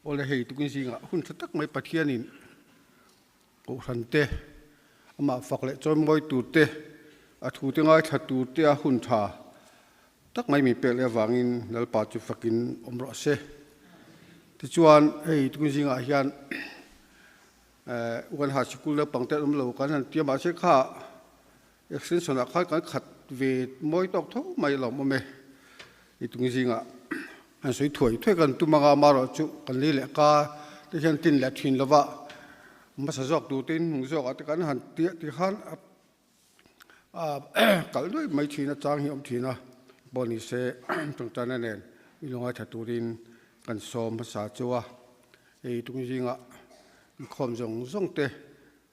Awle hei tukin zingah hun tha tak mai Pathianin Kohhran te, amah fak leh chawimawi tur te, a thu te ngaithla tur te a hun tha tak mai min pek leh avangin Lalpa chu fakin awm rawh se. Tichuan hei tukin zingah hian Uanha sikul naupang te an awm lo kan han tia mahse kha Extension ah khan kan khat ve mawi tawk tho mai a lawm awm e. I tung zingah an sawi thuai thuai kan tum anga amaherawh chu kan lei leh ka te hian tin leh thin lova hmasa zawk tur te in hnung zawk ah te kan han tiah ti khan a kalh nuai mai thin a chang hi a awm thin a pawh ni se tawngtaina nen mi lungaitha turin kan sawm hmasa chu a hei tung zingah inkhawm zawng zawng te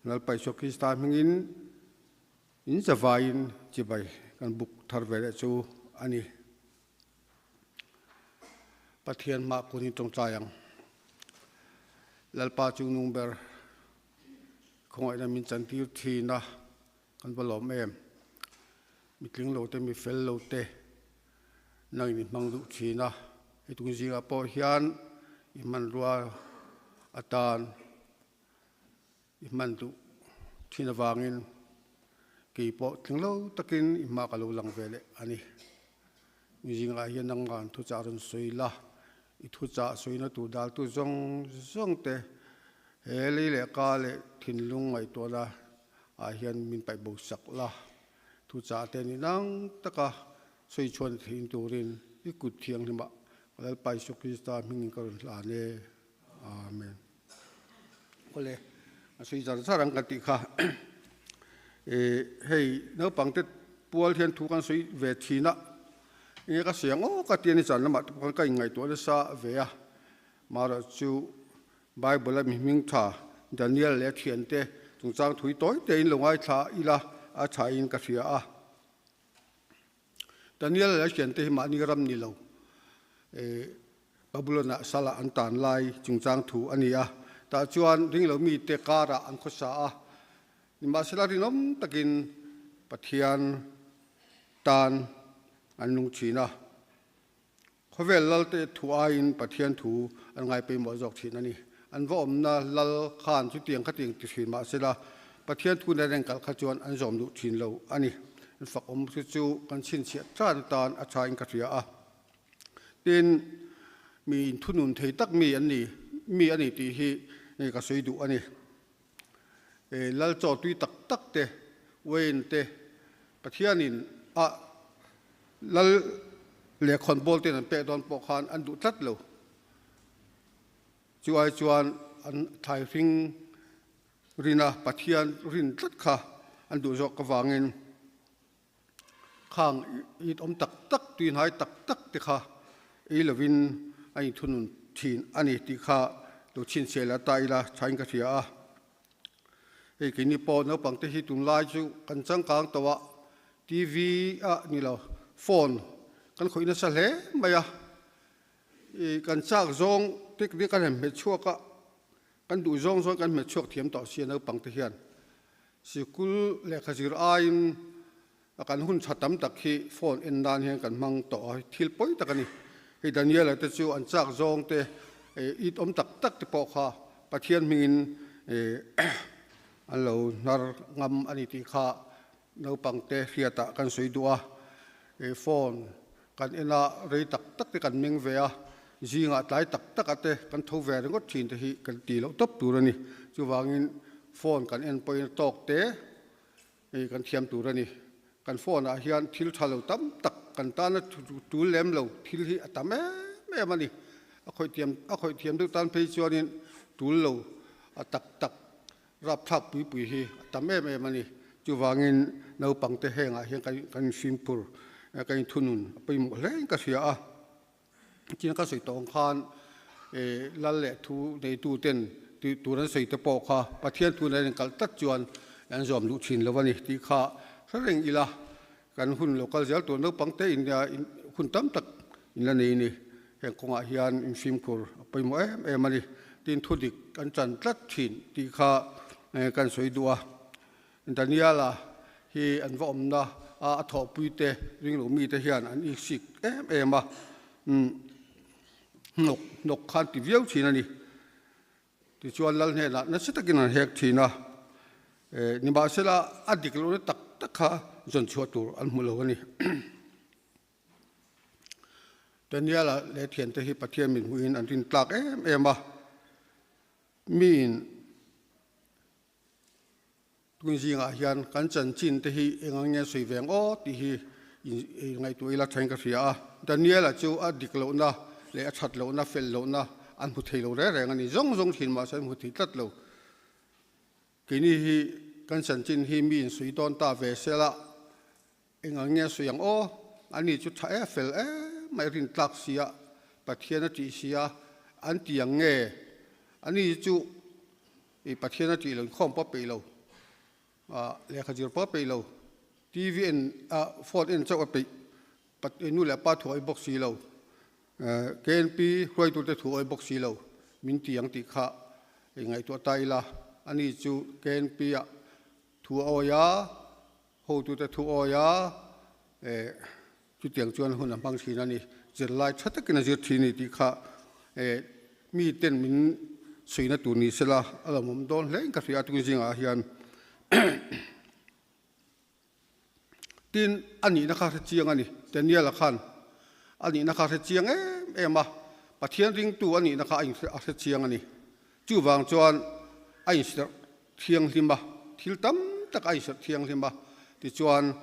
Lalpa Isua Krista hmingin in zavaiin chibai kan buk thar ve leh chu a ni. Pathian hmah kun in tawngtai ang. Lalpa chu nung ber khawngaihna min chantir thin a, kan va lawm em. Mitling lo te, mi fel lo te nangin i hmang duh thin a, hetung zingah pawh hian i hmanrua atan I hman duh thin avangin kei pawh tling lo takin i hma ka lo lang ve leh a ni. Mi zingah hian nangman thuchah rawn sawi la, i thuchah sawina tur daltu zawng zawng te he lei leh ka leh thinlung ngaihtuahna ah hian min paih bo sak la. Thuchah te ni nang taka sawi chhuan theih turin i kut thianghlimah ka Lalpa Isua Krista hmingin ka rawn hlan e. Amen. Awle, a sawi zar zar ang kan tih kha. E, hei, naupangte pual hian thu kan sawi ve thin a. Enge ka sawi ang aw ka ti a ni chan lamah te pawh khan ka inngaihtuah nasa ve a. Marawh chu Bible a mi hming tha Daniel leh a thiante chungchang thui tawi tein lo ngaithla ila a thain ka hria a. Daniel leh a thiante hi mahni ram ni lo Babylon-ah sala an tan lai chungchang thu a ni a. Tah chuan ring lo mite karah an khawsa a, nimahsela rinawm takin Pathian tan an nung thin a. Khawvel lalte thu aiin Pathian thu an ngai pawimawh zawk thin a ni. An va awmna lal khan chutiang khatiang ti thin mahsela Pathian thu nen reng kalh kha chuan an zawm duh thin lo a ni. An fak awm chu chu kan chhinchhiah tan atan a thain ka hria a. Tin, mi inthunun thei tak mi an ni, mi a ni tih hi ka sawi duh a ni. Lal chaw tui tak tak te, Wayne te, Pathianin a lal leh khawnbawl ten an pek dawn pawh khan an duh tlat lo. Chu ai chuan an thlai hring rina Pathian rin tlat kha an duh zawk avangin Khang it awm tak tak, tuihnai tak tak te kha ei lovin a inthunun thin a ni tih kha lo chhinchhiah leh ta ila thain ka hria a. Hei keini pawh naupang te hi tunlai chu kan changkang tawh a, TV ah ni lo phone kan khawih nasa hle mai a, i kan chak zawng te kan han hmet chhuak a, kan duh zawng zawng kan hmet chhuak thiam tawh sia naupang te hian. Sikul lehkha zir aiin a kan hun tha tam tak hi phone en nan hian kan hmang tawh a, thil pawi tak a ni. Hei Daniela te chu an chak zawng te, it awm tak tak te pawh kha Pathian hmingin an lo hnar ngam a ni tih kha naupang te hriatah kan sawi duh a. Phone kan en a, rei tak tak te kan meng ve a, zingah tlai tak taka te kan tho ve ringawt thin te hi kan ti loh tawp tur a ni. Chuvangin phone kan en pawhin a tawk te kan thiam tur a ni. Kan phone ah hian thil tha lo tam tak kan tana tul lem lo thil hi a tam em em a ni. A khawih thiam a khawih thiam deuh tan phei chuanin tul lo a tak tak Rapthlak puipui hi a tam em em a ni. Chuvangin naupangte hengah hian kan inhrimphur, kan inthunun a pawimawh hlein ka hria a. Tin ka sawi tawh ang khan lal leh thu neituten tih tur an sawi te pawh kha Pathian thu nen inkalh tlat chuan an zawm duh thin lo a ni tih kha hre reng ila kan hun lo kal zel tur naupangte in hun tam tak in la nei a ni. Heng kawngah hian infimkhur a pawimawh em em a ni. Tin thu dik an chan tlat thin tih kha kan sawi duh a. Daniela hi an va awmna a a thawhpui te ringlo mite hian an iksik em em a. Hnawk hnawk khan ti viau thin a ni. Tichuan lal hnenah nasa takin an hek thin a, nimahsela a dik lohna tak tak kha zawn chhuah tur an hmu lo a ni. Daniel-a leh thiante hi Pathian min hmuhin an rin tlak em em a, miin Tun zingah hian kan chanchin te hi eng ang nge sawi ve ang aw tih hi ngaihtuah ila thain ka hria a. Daniel-a chu a dik lohna leh a that lohna, fel lohna an hmu thei lo reng reng a ni. Zawng zawng thin mahse an hmu thei tlat lo. Keini hi kan chanchin hi mi insawi dawn ta ve sela eng ang nge sawi ang aw? Ani chu tha e, fel em mai rin tlak sia, Pathian a tih sia an ti ang nge? Ani chu I Pathian a tih lo, inkhawm pawh peih lo, lehkha zir pawh peih lo, TV en a phone en chauh a peih, nu leh pa thu awih bawk si lo, KNP hruaitute thu awih bawk si lo, min ti ang tih kha i ngaihtuah ta ila, ani chu KNP ah thu a awih a, hotute thu awih a, Chutiang chuan hun a hmang thin a ni. Zirlai tha takin a zir thin a ni tih kha miten min suihna tur ni sela a lawmawm dawn hle in ka hria a tung zingah hian. Tin, a nihna kha hre chiang a ni. Daniel-a khan a nihna kha hre chiang em em a, Pathian ringtu a nihna kha a hre chiang a ni. Chuvang chuan a inserh thianghlim a, thil tam tak a inserh thianghlim a, tichuan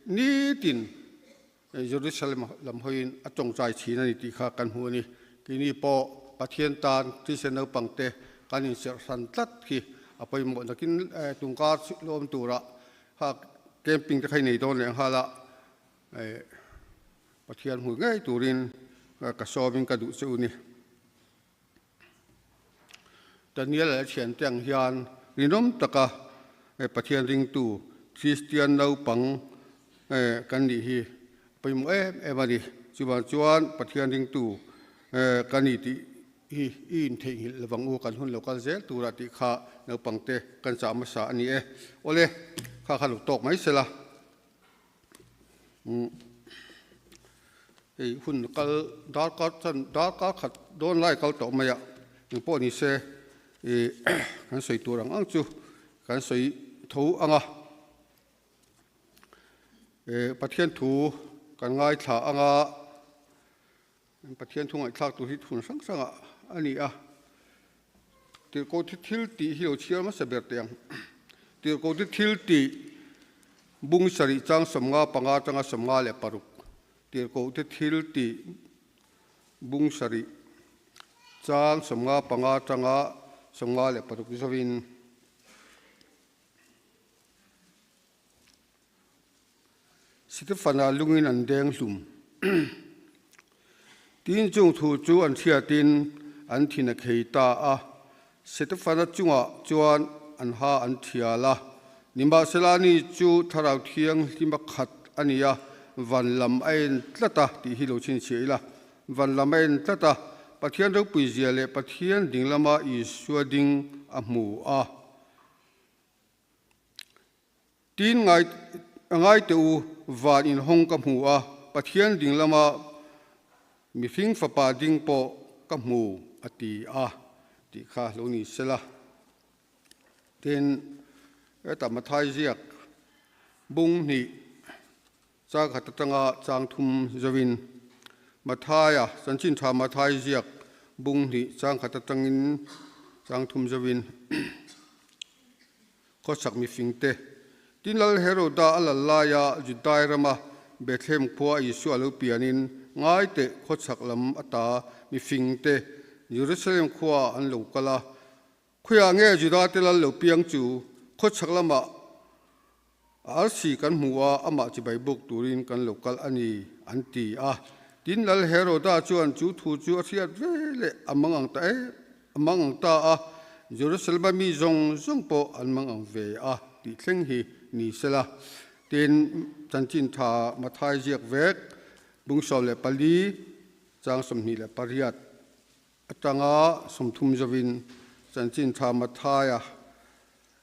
nitin Jerusalem lam hawiin a tawngtai thin a ni tih kha kan hmu a ni. Keini pawh Pathian tan Kristian naupangte kan inserh hran tlat hi a pawimawh nakin tungkar lawm tura kha camping te kha i nei dawn leh nghal a, Pathian hmu ngei turin ka sawmin ka duh che u ni. Daniel leh a thiante ang hian rinawm taka Pathian ringtu Kristian naupang kan nih hi a pawimawh em em a ni. Chuvang chuan Pathian ringtu kan ni tih hi i intheihnghilh lovang u, kan hun lo kal zel tura tih kha naupangte kan chah hmasa a ni e. Awle, kha kha lo tawk mai sela. Hei hun kal darkar chan darkar khat dawn lai kal tawh mai a, eng pawh ni se ih kan sawi tur ang ang chu kan sawi tho ang a, eh Pathian thu kan ngaithla ang a, Pathian thu ngaihthlak tur hi thun hrang hrangah a ni a, Tirhkoh thi thil tih hi lo chhiar hmasa ber teh ang. Tirhkoh thi thil tih bung sarih chang 55 atanga 56 Tirhkoh thi thil tih bung sarih chang 55 atanga 56 zawin. Stefana lungin an deng hlum. Tin chung thu chu an hriatin an thin a khei ta a. Stefana chungah chuan an ha an thial a. Nimahsela ni chu Thlarau Thianghlima khat a ni a, van lam a en tlat a tih hi lo chhinchhiah ila. Van lam a en tlat a, Pathian ropui zia leh Pathian ding lama Isua ding a hmu a. Tin ngai ngai teh u, van inhawng ka hmu a, Pathian ding lama mihring fapa ding pawh ka hmu a ti a tih kha lo ni sela. Tin, hetah Mathai ziak bung hnih chang khat atanga chang thum zauhin Mathaia chanchin tha Mathai ziak bung hnih chang khat atangin chang thum zauhin Khawchhak mifingte, tin Lal Heroda a lal laia Judai rama Bethlehem khua Isua lo pianin ngai teh khawchhak lam ata mifingte Jerusalem khuaah an lo kal a. Khawiah nge Judate lal lo piang chu khawchhak lamah a arsi kan hmu a, amah chibai buk turin kan lo kal a ni, an ti a. Tin Lal Heroda chuan chu thu chu a hriat ve leh a mang ang ta em? A mang ang ta a, Jerusalem-a mi zawng zawng pawh an mang ang ve a tih thleng hi ni sela. Tin, chanchin tha Mathai ziak vek, bung 14, chang 28 atanga 30 zawin chanchin tha Mathaia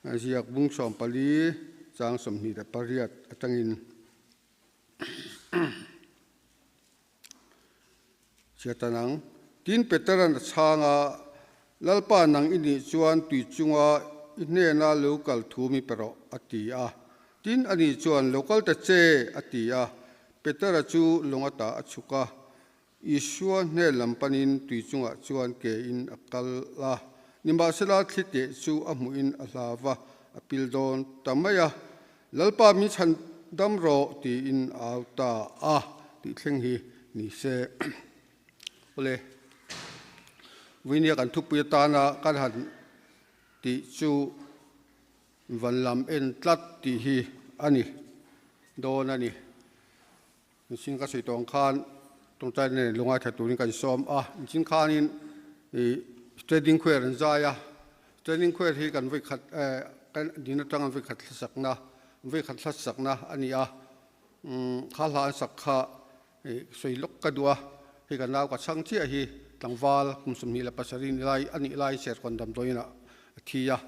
ziak bung 14, chang 28 atangin. Chiatan ang. Tin, Petera'n a chhang a, Lalpa nang i nih chuan tui chunga i hnena lo kal thu mi pe rawh, a ti a. Tin, ani chuan, Lo kal ta che, a ti a. Petera chu lawng ata a chhuk a, Isua hnen lam panin tui chungah chuan ke in a kal a. Nimahsela thli teh chu a hmuhin a hlau va, a pil dawn ta mai a. Lalpa min chhan dam rawh, tiin a au ta a, tih thleng hi ni se. Awle, Vuinia kan thupui atana kan han tih chu van lam en tlat tih hi a ni dawn a ni. Mihring ka sawi tawh ang khan tawngtai nen lungai tha turin kan sawm a, mihring khanin ih trading khuair an zai a, trading khuair hi kan vawi khat eh kan din atanga vawi khat hlasakna vawi khat hlasakna a ni a, umm kha hla an sak kha ih sawi lawk ka duh a, hei ka nau ka chhang chiah hi tlangval kum 27 ni lai a nih lai Serkawn damdawiin ah a thi a,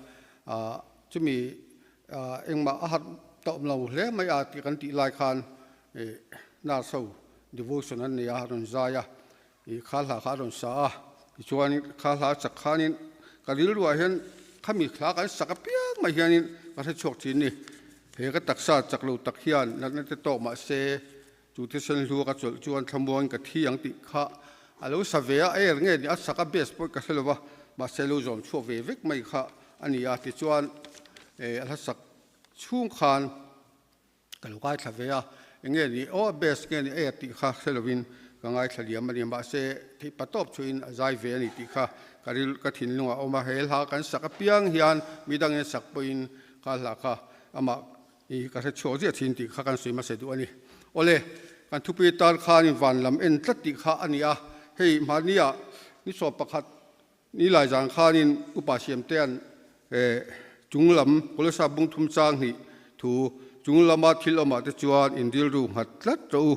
ah chumi Engmah a harh tawh awm lo hle mai a tih kan tih lai khan nurse ho devotion an nei a, a rawn zai a, ih kha hla kha a rawn sa a, tichuan kha hla a chak khanin ka rilruah hian khami hla kan sak apiang mai hianin ka hre chhuak thin ni. He ka taksa chak lo tak hian natna te tawk mah se chu thisen hlu ka chawlh chuan thlamuangin ka thi ang tih kha a lo sa ve a, air nge ni a sak a best pawh ka hre lo va, mahse lo zawm chhuak ve vek mai kha a ni a, tichuan a hla sak chhung khan ka lo ngaithla ve a, eng nge ni aw a best nge ni air tih kha hre lovin ka ngaithla liam a ni, mahse theih pa tawp chuhin a zai ve a ni tih kha ka ril ka thinlungah a awm a, he hla kan sak apiang hian midangin sak pawhin kha hla kha amah I ka hre chhuak ziah thin tih kha kan sawi hmasa duh a ni. Awle, kan thupui atan khanin van lam en tlat tih kha a ni a, hei mahnia ni sawm pakhat ni lai zan khanin Upa Siamtea'n chung lam Kolosa bung thum chang hnih thu chung lama thil awmah te chuan in rilru nghat tlat rawh u,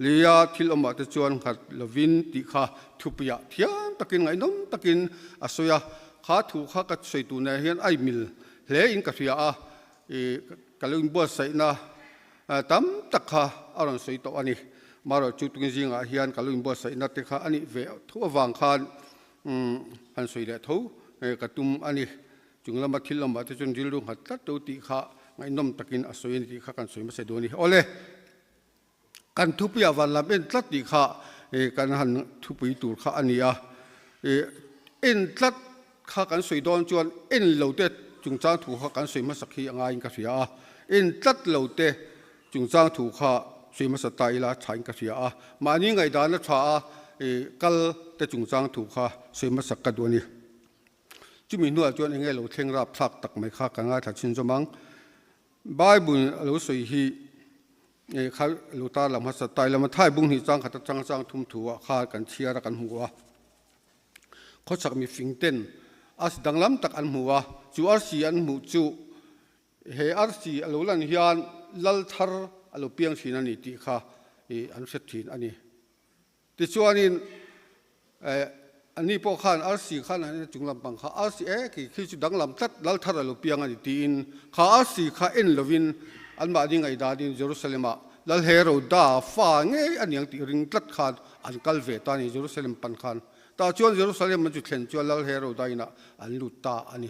leia thil awmah te chuan nghat lovin tih kha thupuiah thiam takin ngaihnawm takin a sawi a, kha thu kha ka sawi tur nen hian a imil hle in ka hria a. I ka lo inbuatsaihna tam tak kha a rawn sawi tawh a ni. Marawh chu tun zingah hian ka lo inbuatsaihna te kha a nih ve tho avang khan han sawi leh tho ka tum a ni. Chung lama thil awmah te chuan rilru nghat tlat lo tih kha ngaihnawm takin a sawi a ni tih kha kan sawi hmasa duh a ni. Awle, kan thupuiah van lam en tlat tih kha kan han thupui tur kha a ni a. En tlat kha kan sawi dawn chuan en lo te chungchang thu kha kan sawi hmasak hi a ngaiin ka hria a. En tlat lo te chungchang thu kha sawi hmasa ta ila thain ka hria a. Mahni ngaihdan a tha a kal te chungchang thu kha sawi hmasak ka duh a ni. Chumi hnuah chuan enge lo thleng rapthlak tak mai kha ka ngaithla chhin zawm ang. Bible a lo sawi hi kha lo tar lam hmasa tai lama thai bung hnih chang khat atanga chang thum thu ah kha kan chhiar a kan hmu a. Khawchhak mifing ten arsi danglam tak an hmu a, chu arsi an hmuh chu he arsi a lo lan hian lal thar a lo piang thin a ni tih kha an hre thin a ni. Tichuanin ani pawh khan arsi khan an en chung lampang kha arsi e khi khi chu danglam tlat lal thar a lo piang a ni tiin kha arsi kha en lovin anmahni ngaihdanin Jerusalem-ah Lal Heroda fa ngei a niang tih ring tlat khan an kal ve ta a ni Jerusalem pan khan. Tah chuan Jerusalem an chu thlen chuan Lal Heroda inah an lut ta a ni.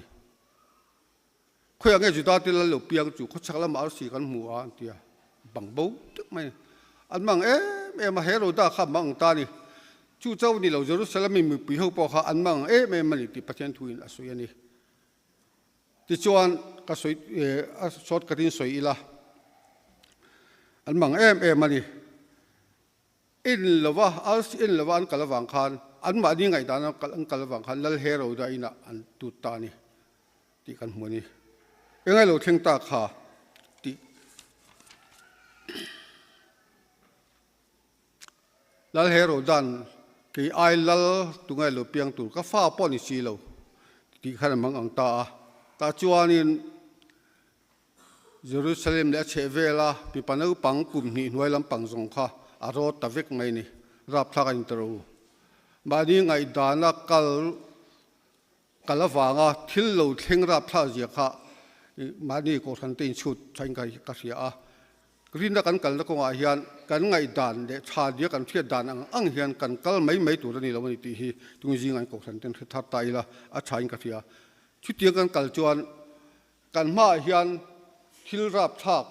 Khawiah nge Juda te lal lo piang chu khawchhak lamah arsi kan hmu a an ti a, bang bo tak mai. An mang em em a, Heroda kha a mang ta a ni. Chu chauh ni lo Jerusalem-in mipui ho pawh kha an mang em em a ni tih Pathian thuin a sawi a ni. Tichuan ka sawi a short cut in sawi ila, an mang em em a ni. En lova, arsi en lova an kal avang khan, anmahni ngaihdan an kal avang khan Lal Heroda inah an tut ta a ni. Tih kan hmu a ni. Engai lo thleng ta kha tih Lal Herodan kei ai lal tungai lo piang tur ka fa pawh ni si lo tih khan a mang ang ta a. Tah chuanin Jerusalem leh a chheh vela mipa naupang kum hnih hnuai lampang zawng kha a rawt ta vek mai ni. Rapthlak a inter u. Mahni ngaihdana kal Kal avanga thil lo thleng rapthlak zia kha mahni kohhran te inchhut thain ka hria a. Rinna kan kalna kawngah hian kan ngaihdan leh tha nia kan hriat dan ang ang hian kan kal mai mai tur a ni lo a ni tih hi tungzing an kohhran ten hre thar ta ila a thain ka hria. Chutiang kan kal chuan kan hmaah hian thil rapthlak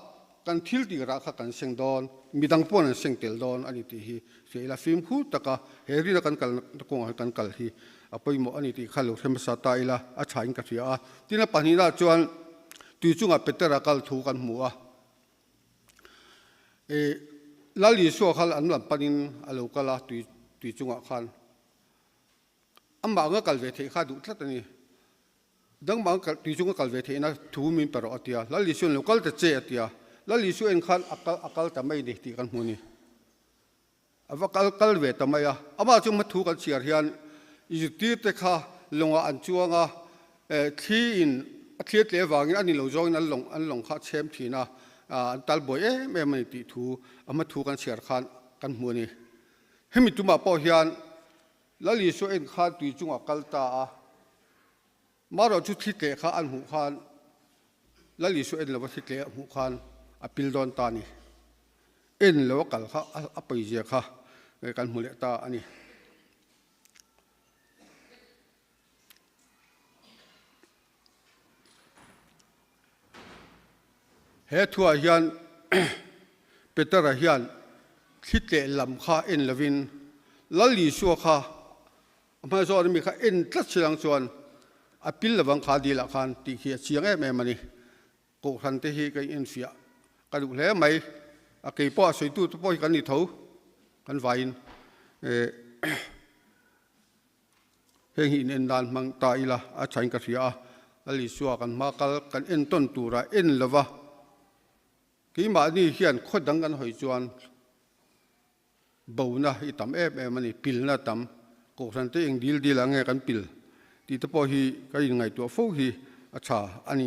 kan thil tih rah kha kan seng dawn, midang paw'n an seng tel dawn a ni tih hi hria ila fimkhur taka he rinna kan kalna kawngah hian kan kal hi a pawimawh a ni tih kha lo hre hmasa ta ila a thain ka hria a. Tin a pahnihnaah chuan tui chungah Petera kal thu kan hmu a. Lal Isua kha an lam panin a lo kal a, tui tui chungah khan amah anga kal ve theih kha duh tlat a ni. Dangmah anga tui chunga kal ve theihna thu min pe rawh a ti a, Lal Isuan lo kal ta che a ti a, Lal Isua en khan a kal a kal ta mai a ni tih kan hmu a ni. A va kal kal ve ta mai a, amah chu hmathu kan chhiar hian zirtirte kha lawngah an chuang a, thli in a thlir tle avangin a ni lo zawngin an lawng an lawng kha a chhem thin a, an tal buai em em a ni tih thu a hmathu kan chhiar khan kan hmu a ni. Hemi tumah pawh hian Lal Isua en khan tui chungah kal ta a, marawh chu thli tleh kha an hmuh khan Lal Isua en lova thli tleh a hmuh khan a pil dawn ta a ni. En lo a kal kha a pawizia kha kan hmu leh ta a ni. He thuah hian Petera hian thli tleh lam kha en lovin Lal Isua kha a hmai zawh mi kha en tlat si lang chuan a pil lovang kha dilah khan tih khi a chiang em em a ni. Kohhran te hi ka inenfiah ka duh hle mai. A kei pawh a sawitu te pawh hi kan ni tho kan vaiin heng hi inen dan hmang ta ila a thain ka hria a, Lal Isua kan hma kal kan entawn tura en lova keimahni hian khaw dang kan hawi chuan Bona hi tam em em a ni, pilna tam. Kohhran te eng dil dil ang nge kan pil tih te pawh hi ka inngaihtuah fo hi a tha a ni.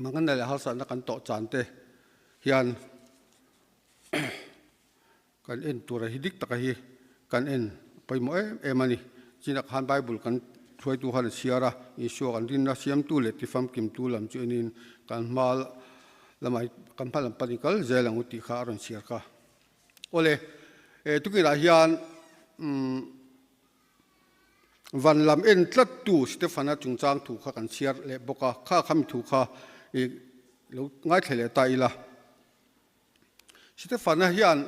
Manganna leh harsatna kan tawh chan te hian kan en tura hi dik taka hi kan en pawimawh em em a ni. Chinah khan Bible kan hruaitu khan a chhiar a, Isua kan rinna siamtu leh tifamkimtu lam chu enin kan hma lamah kan hma lam panin kal zel ang u tih kha a rawn chhiar kha. Awle, tukinah hian umm van lam en tlattu Stefana chungchang thu kha kan chhiar leh bawk a, kha khami thu kha i lo ngaithla leh ta ila. Stefana hian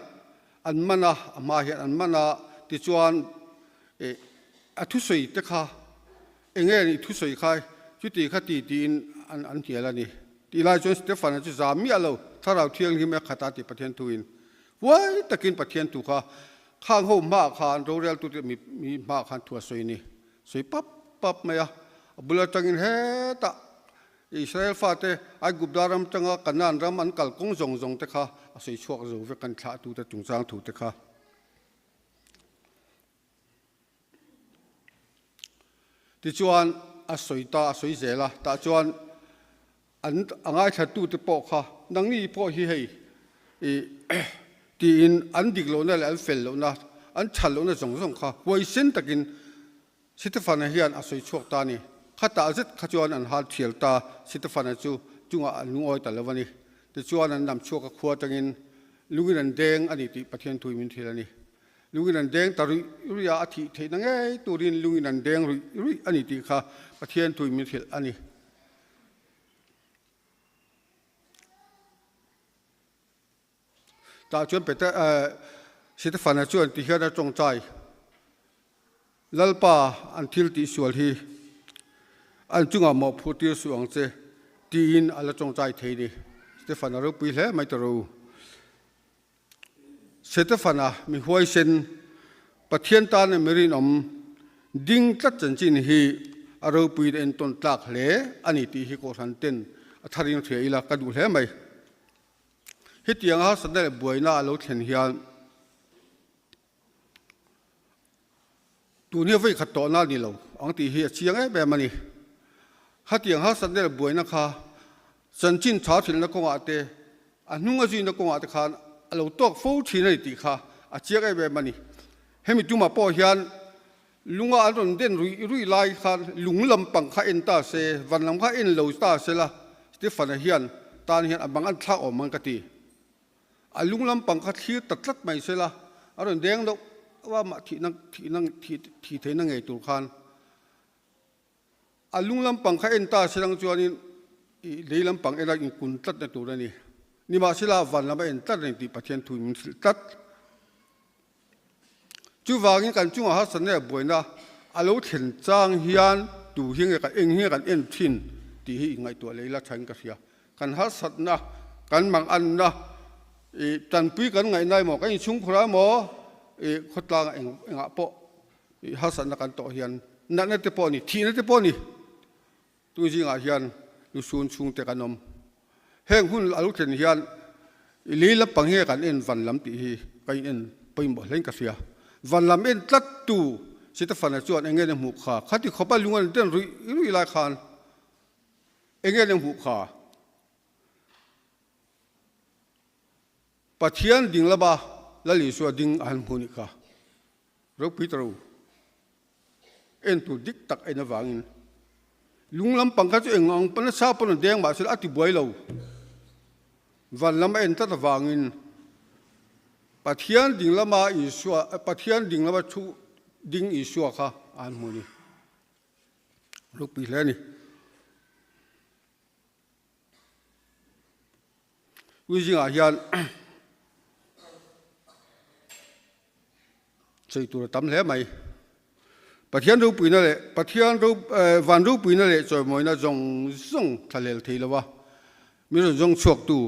an man a, a hma hian an man a, tichuan a thusawi te kha eng nge nih thusawi kha chuti kha ti tiin an an hnial a ni. Tih lai chuan Stefana chu zam miah lo, Thlarau Thianghlim a khat a ti Pathian thuin. Huai takin Pathian thu kha khang ho hmaah khan roreltute mi mi hmaah khan thu a sawi a ni. Sawi pap pap mai a, a bul atangin hetah Israel fate Aigupta ram tanga Kanaan ram an kal kawng zawng zawng te kha a sawi chhuak zo vek an thlahtute chungchang thu te kha. Tichuan a sawi ta a sawi zel a, tah chuan an a ngaithlatute pawh kha nangni pawh hi hei i tiin an dik lohna leh an fel lohna an chhal lohna zawng zawng kha huaisen takin Sitefana hian a sawi chhuak ta a ni. Khatah zet kha chuan an hal thial ta, Sitefana chu chungah an lungawi ta lo a ni. Tichuan an lam chhuak a khua atangin lungin an deng a ni tih Pathian thui min thil a ni. Lungin an deng ta ruih ruih a, a thih theihna ngei turin lungin an deng ruih ruih a ni tih kha Pathian thui min hrilh a ni. Tah chuan Peter Sitefana chuan ti hian a tawngtai, Lalpa an thil tih sual hi an chungah mawhphuh tir suh ang che tiin a la tawngtai thei ni. Stefana ropui hle mai ta ro. Setefana mi huaisen Pathian tana mi rinawm ding tlat chanchin hi a ropui in a entawn tlak hle a ni tih hi Kohhran ten a tharin hria ila ka duh hle mai. Hetiang harsatna leh buaina a lo thlen hian tun hi a vawikhat tawhna a ni lo ang tih hi a chiang em em a ni. Hetiang harsatna leh buaina kha chanchin tha thilna kawngah te, a hnung a zuina kawngah te khan a lo tawk fo thin a ni tih kha a chiang em em a ni. Hemi tumah pawh hian lunga an rawn den ruih ruih lai khan lung lampang kha en ta se, van lam kha en lo ta se la. Stephen-a hian tan hian a bang an thlak awm ang ka ti. A lung lampang kha thlir ta tlat mai sela, a rawn deng deuh a mah thihna thihna thih theihna ngei tur khan a lung lampang kha en ta se lang chuanin ih lei lampang ena inkun tlatna tur a ni. Nimahsela van lam a en tlat reng tih Pathian thu min hrilh tlat. Chuvangin kan chungah harsatna leh buaina a lo thlen chang hian tu hi nge kan eng hi nge kan en thin tih hi inngaihtuah leh ila thain ka hria. Kan harsatna, kan manganna, ih tanpui kan ngaihna emaw, kan inchhungkhur ah emaw, ih khawtlangah eng engah pawh ih harsatna kan tawh hian natna te pawh a ni, thihna te pawh a ni. Tu zingah hian lusun chhungte kan awm. Heng hun a lo thlen hian i lei lampang hi kan en van lam tih hi ka in en pawimawh hlein ka hria. Van lam en tlat tu Sitafana chuan eng nge ni hmuh kha? Khati khawpa lung an den ruih ruih lai khan eng nge ni hmuh kha? Pathian ding lama Lal Isua ding a han hmu nih kha. Ropui ta ro. En tur dik tak en avangin lung lampang kha chu eng ang pawn nasa pawn a deng mahse a ti buai lo. Van lam a en tlat avangin Pathian ding lama Isua Pathian ding lama thu ding Isua kha a han hmu a ni. Ropui hle a ni. Ui zingah hian sawi tur a tam hle mai. Pathian ropuina leh Pathian ro van ropuina leh chawimawina zawng zawng thlalel thei lo a, min rawn zawng chhuaktu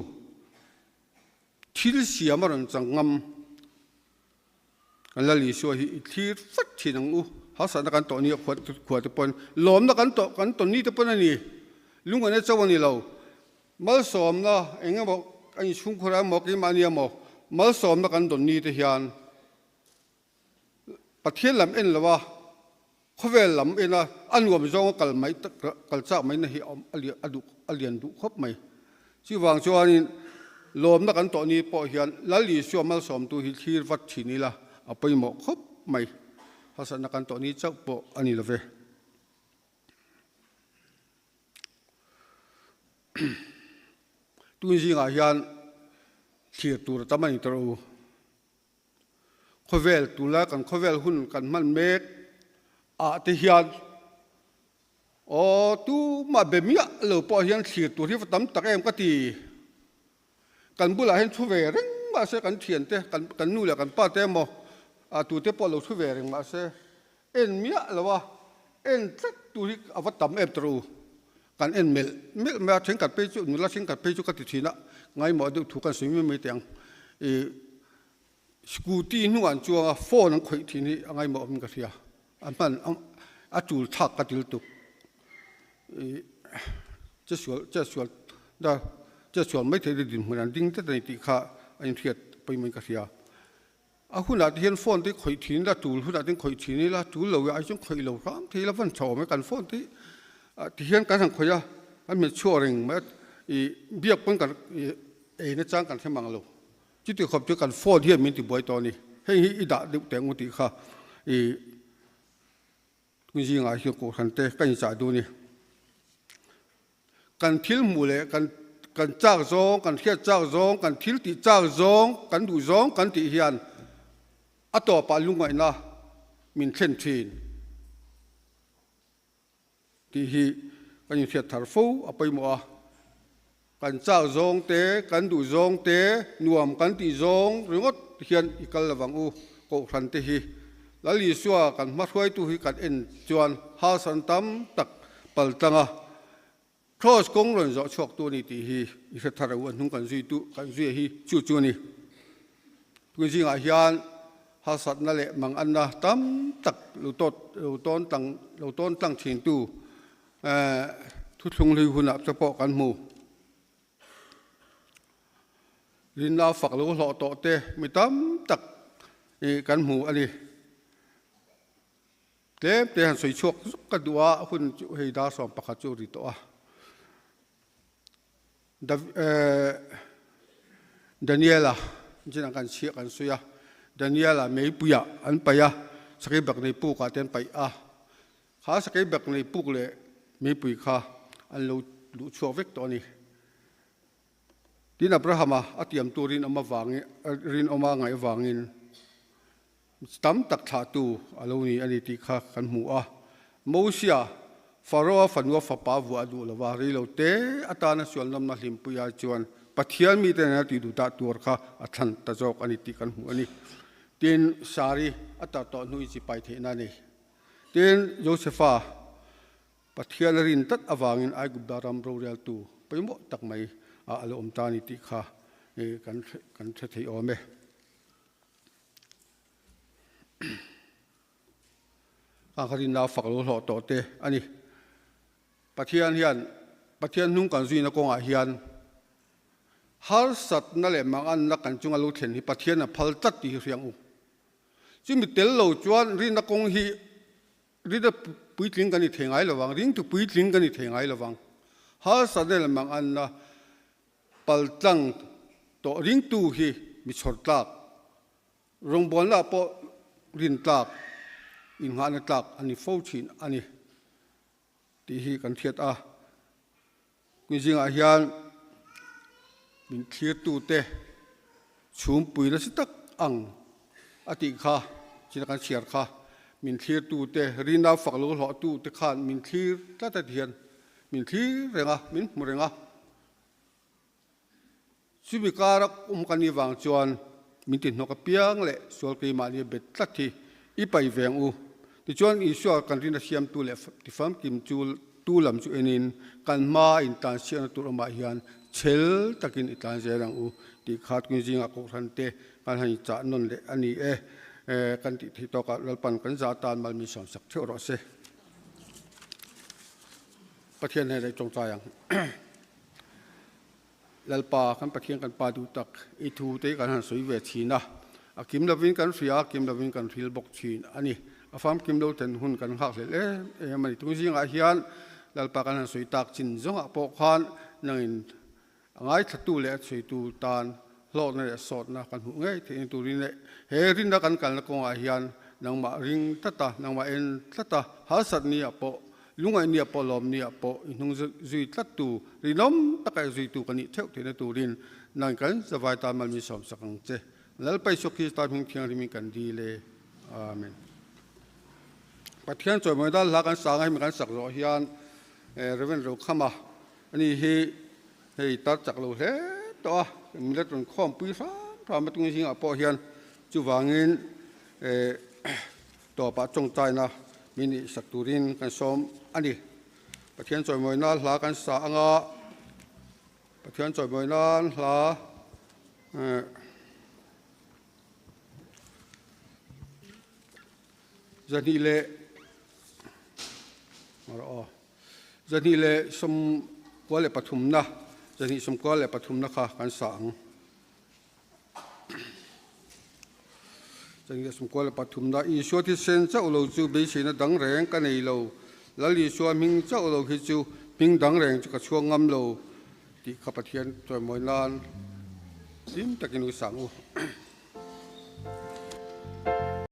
thil siam a rawn chang ngam. Kan Lal Isua hi i thlir fat thin ang u. Harsatna kan tawh ni a khuat khuat te pawn lawmna kan tawh kan tawn ni te pawn a ni. Lungaina chauh a ni lo. Malsawmna eng emaw a inchhungkhur a emaw keimahni emaw malsawmna kan dawn ni te hian Pathian lam en lo a, khawvel lam en a, a nuam zawnga kal mai kal chak mai na hi a duh a lian duh khawp mai. Chuvang chuanin lawmna kan tawh ni pawh hian Lal Isua malsawmtu hi thlir vat thin ila a pawimawh khawp mai. Harsatna kan tawh ni chauh pawh a ni lo ve. Tun zingah hian thlir tur a tam a ni tawh u. Khawvel tunlai kan khawvel hun kan hman mek ah te hian aw tumah be miah lo pawh hian thlir tur hi va tam tak em ka ti. Kan bulah hian thu ve reng mahse kan thiante kan kan nu leh kan pa te emaw ah tute pawh lo thu ve reng mahse en miah lo a en tlat tur hi a va tam em tawh u. Kan en melh melh mai a, thenkhat phei chu nula thenkhat phei chu ka ti thin a, ngaimawh deuh thu kan sawi mai mai teh ang. Ih scooty hnungah an chuang a, phone an khawih thin hi a ngaimawh awmin ka hria, a hman a tul thlak ka ti lutuk. Ih che sual che sual da che sual mai thei dinhmun an ding tlat a ni tih kha a inhriat pawimawhin ka hria. A hunah te hian phone te khawih thin ila, tul hunah te khawih thin ila, tul lo ai chuan khawih lo hram thei ila van tha awm e, kan phone te ti hian kan han khawih a, kan hmeichhia reng mai a, ih biak pawn kan ih ei na chang kan hre mang lo, chuti khawp chu kan phone hian min ti buai tawh a ni, heng hi i dah deuh teh ang u tih kha ih tun zingah hian kohhran te ka inchah duh a ni. Kan thil hmuh leh kan kan chak zawng, kan hriat chak zawng, kan thil tih chak zawng, kan duh zawng kan tih hian a tawpah lungngaihna min thlen thin tih hi kan inhriat thar fo a pawimawh a. Kan chak zawng te, kan duh zawng te, nuam kan tih zawng ringawt hian i kal lovang u Kohhran te hi. Lal Isua kan hmahruaitu hi kan en chuan harsatna tam tak pal tlang a, Kraws kawng rawn zawh chhuak tu a ni tih hi i hre thar a u, a hnung kan zui tu kan zui a hi chu chu a ni. Tun zingah hian harsatna leh manganna tam tak lo tawt lo tawn tlang lo tawn tlang thin tu thuthlung hlui hunah te pawh kan hmu. Rinna fak lo hlawh tawh te mi tam tak kan hmu a ni. Tlem te han sawi chhuak zuk ka duh a, hun chu hei dar 11 chu ri tawh a. Daniela chin kan chhiah kan sawi a, Daniela meipuiah an paih a, sakei bak nei pukah te an paih a. Kha sakei bak nei puk leh meipui kha an lo luh chhuak vek tawh a ni. Tin, Abrahama a tiamtu rinawm avangin, rinawma ngaih avangin tam tak thlahtu a lo ni a ni tih kha kan hmu a. Mosia, Pharaoh-a fanua fapa vuah a duh lo va, rei lo te atana sualnawmna hlimpui ai chuan Pathian mite nena tih duhdah tur kha a thlan ta zawk a ni tih kan hmu a ni. Tin, Sari a tar tawh hnuin sipai theihna a nei. Tin, Josefa, Pathian a rin tlat avangin Aigupta ram roreltu pawimawh tak mai a lo awm ta a ni tih kha kan hre thei awm e. A kha rinna fak lo hlawh tawh te a ni. Pathian hian Pathian hnung kan zuina kawngah hian harsatna leh manganna kan chunga lo thlen hi Pathian a phal tlat tih hi hriang u. Chumi tel lo chuan rinna kawng hi rinna puitling kan ni thei ngai lovang, ringtu puitling kan ni thei ngai lovang. Harsatna leh manganna paltlang tawh ringtu hi mi chhawr tlak Rawngbawlna pawh rin tlak, innghahna tlak a ni fo thin a ni tih hi kan hriat a. Kun zingah hian min thlirtute chhumpui nasa tak ang a tih kha, china kan chhiar kha, min thlirtute, rinau fak lo hlawhtute khan min thlir tlat a ti hian min thlir reng a, min hmu reng a. Chumi kara awm ka nih vang chuan min ti hnawk apiang leh sual keimahni a bet tlat hi i pai veng u. Tichuan Isua kan rin a siamtu leh tifamkim chu tu lam chu enin kan hmaa intlan siakna tur awmah hian chhel takin i tlan zel ang u tih kha tun zingah Kohhran te kan han inchah nawn leh a ni e. Kan tih theih tawkah Lalpan kan zah atan mal min sawmsak theuh rawh se. Pathian hnenah i tawngtai ang. Lalpa, kan Pathian kan Pa duh tak, i thu te hi kan han sawi ve thin a, a kim lovin kan hria a, kim lovin kan hril bawk thin a ni. A famkim lo then hun kan nghak hlel em em a ni. Tung zingah hian Lalpa kan han sawi tak chin zawngah pawh khan nangin a ngaithlatu leh a chhuitu tan hlawkna leh sawtna kan hmuh ngei theihna turin leh he rinna kan kalna kawngah hian nangmah ring tlat a, nangmah en tlat a, harsat niah pawh Lungaihnia pawh lawmnia pawh i hnung zui tlattu rinawm taka i zuitu ka nih theuh theihna turin nang kan zavai tan mal min sawmsak ang che. Lalpa Isua Krista hming thianghlimin kan dil e. Amen. Pathian chawimawi dan hla kan sang a hemi kan sak zawh hian Reverend Rokhama ani hi hei tar chak lo hle tawh a, milat rawn khawmpui hram hram a tung zingah pawh hian chuvangin Tawpah tawngtaina min ihsak turin kan sawm a ni. Pathian chawimawi nan hla kan sa anga, Pathian chawimawi nan hla zahnih leh 293na, 293na kha kan sa ang. Isua thisen chauh lo chu beiseina dang reng ka nei lo. Lal Isua hming chauh lo hi chu hming dang reng chu ka chhuak ngam lo tih kha Pathian chawimawi nan hlim takin u sang u.